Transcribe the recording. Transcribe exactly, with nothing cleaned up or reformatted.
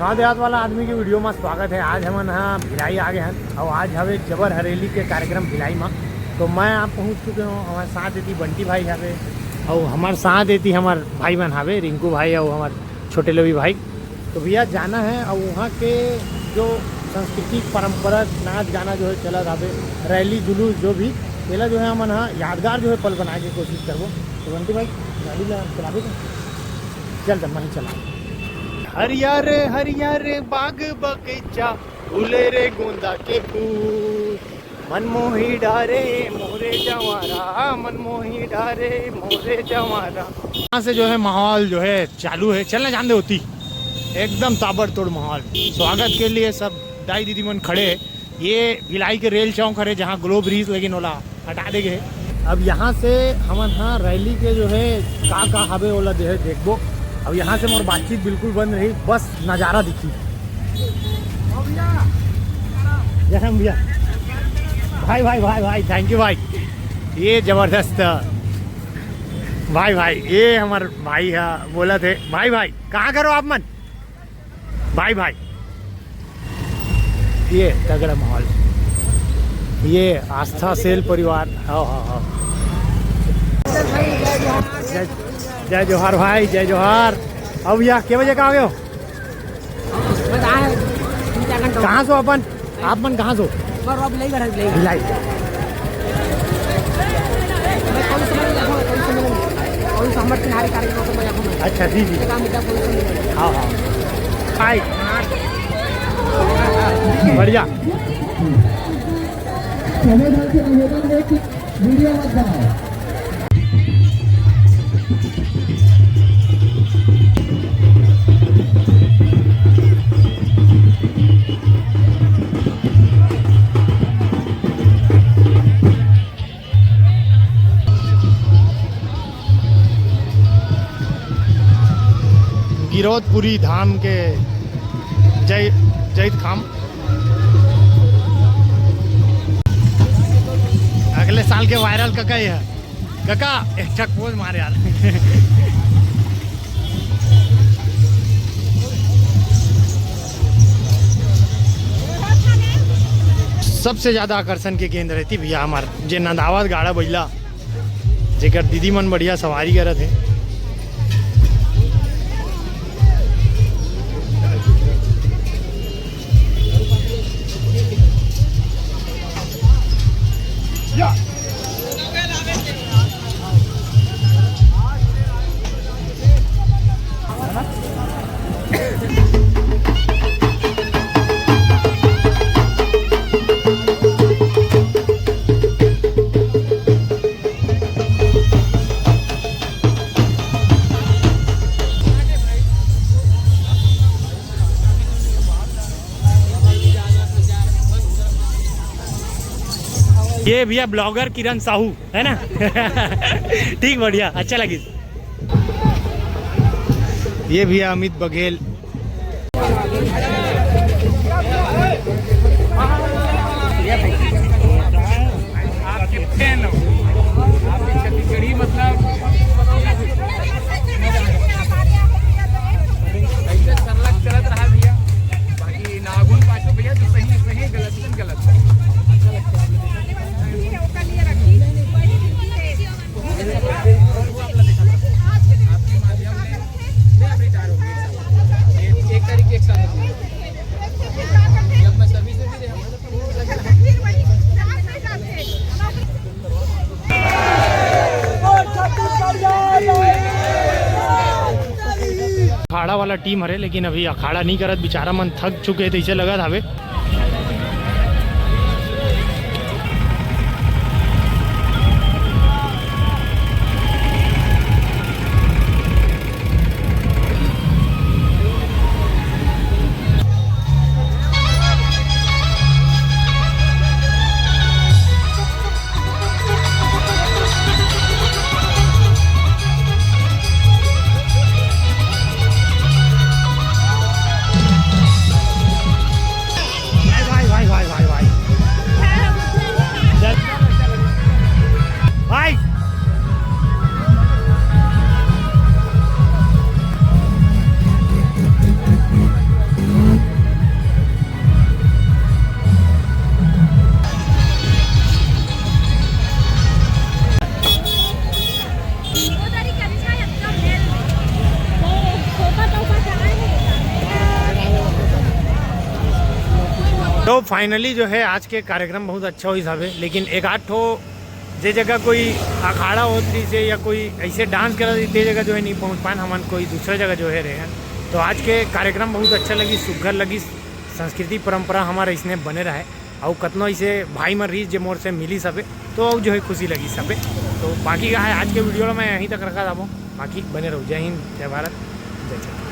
राधे राधे वाला आदमी के वीडियो में स्वागत है। आज हमन ह भिलाई आ गए हैं और आज हवे जबर हरेली के कार्यक्रम भिलाई में। तो मैं आप पहुंच चुके हूँ, हमारे साथ एती बंटी भाई हवे और हमारे साथ एती हमारे भाई मन हवे, रिंकू भाई और हमारे छोटे लोवी भाई। तो भैया जाना है और वहाँ के जो सांस्कृतिक परंपरा नाच गाना जो है चला रहा, रैली जुलूस जो भी, तेला जो है हमन ह यादगार जो है पल बनाए के कोशिश करबो। तो बंटी भाई गाड़ी ला चलाबे तो चल, जब मैं चला। हरिया रे हरिया रे बाग बगीचा, फूले रे गोंदा के फूल, मन मोही डारे मोरे जवारा, मन मोही डारे मोरे जवारा। यहाँ से जो है माहौल जो है चालू है, चलना जानते होती एकदम ताबड़तोड़ माहौल। स्वागत के लिए सब दाई दीदी मन खड़े हैं। ये भिलाई के रेल चौक हरे, जहाँ ग्लोब रिज लगिन ओला हटा दे गए। अब यहाँ से हमन ह रैली के जो है का का हवे ओला जो है देखबो। अब यहाँ से मोर बातचीत बिल्कुल बंद रही, बस नज़ारा दिखी। जय राम भैया। भाई भाई भाई भाई, थैंक यू भाई। ये जबरदस्त भाई भाई, ये हमार भाई है, बोला थे भाई भाई कहाँ करो आप मन। भाई भाई, ये तगड़ा माहौल, ये आस्था सेल परिवार। हाँ हाँ हाँ। जय, जय जोहार भाई, जय जोहार। अब भैया के बजे का आ गए हो? बस आए हैं, तीन चार घंटा। कहाँ से हो अपन? आप मन कहाँ से हो? मैं रॉब भिलाई, भिलाई। भिलाई। मैं कौन से मंदिर जाऊँ, कौन से मंदिर? कौन सा हमर तिहारी कार्यक्रम में जाऊँ मैं? अच्छा, जी, जी। काम होता है, कौन से मंदिर? हाँ, हाँ। हाय। बढ़िया। सभी भाई से निवेदन है कि वीडियो मत बनाओ। गिरौदपुरी धाम के जय, जैत खाम। अगले साल के वायरल कका ये है। कका, एक ठक पोज मार यार। सबसे ज्यादा आकर्षण के केंद्र रहती भैया हमार, जे नंदावत गाड़ा बइला, जेकर दीदी मन बढ़िया सवारी करत हे। ये भैया ब्लॉगर किरण साहू है ना? ठीक, बढ़िया, अच्छा लगिस। ये भैया अमित बघेल। आपके फैन हो, आपके छत्तीसगढ़ी मतलब ऐसे सरलग चलत रहा भैया। बाकी नागुन पाछो भैया जो सही सही, गलत गलत। आपके माध्यम से मैं अभी जा रहा हूँ एक साथ। एक, एक तारीख के एक साथ। जब मैं सर्विस में भी रहा हूँ। अखाड़ा वाला टीम हरे, लेकिन अभी अखाड़ा नहीं करत, बेचारा मन थक चुके हे, तइसे लगत हवे। तो finally जो है आज के कार्यक्रम बहुत अच्छा होइस हवे, लेकिन एक आध ठो जे जगह कोई अखाड़ा होत रहिस हे या कोई ऐसे डांस करत रहिस, ते जगह जो है नहीं पहुंच पान, हमन कोई दूसरा जगह जो है रहे। तो आज के कार्यक्रम बहुत अच्छा लगिस, सुग्घर लगिस, संस्कृति परंपरा हमार इसने बने रहे। अउ कतनो ऐसे भाई मन रहिस जे मोर से मिलिस हवे, तो अउ जो है खुशी लगिस हवे। तो बाकी का है आज के वीडियो ला मैं यहीं तक रखा जाबो। बाकी बने रहो। जय हिंद, जय भारत, जय छत्तीसगढ़।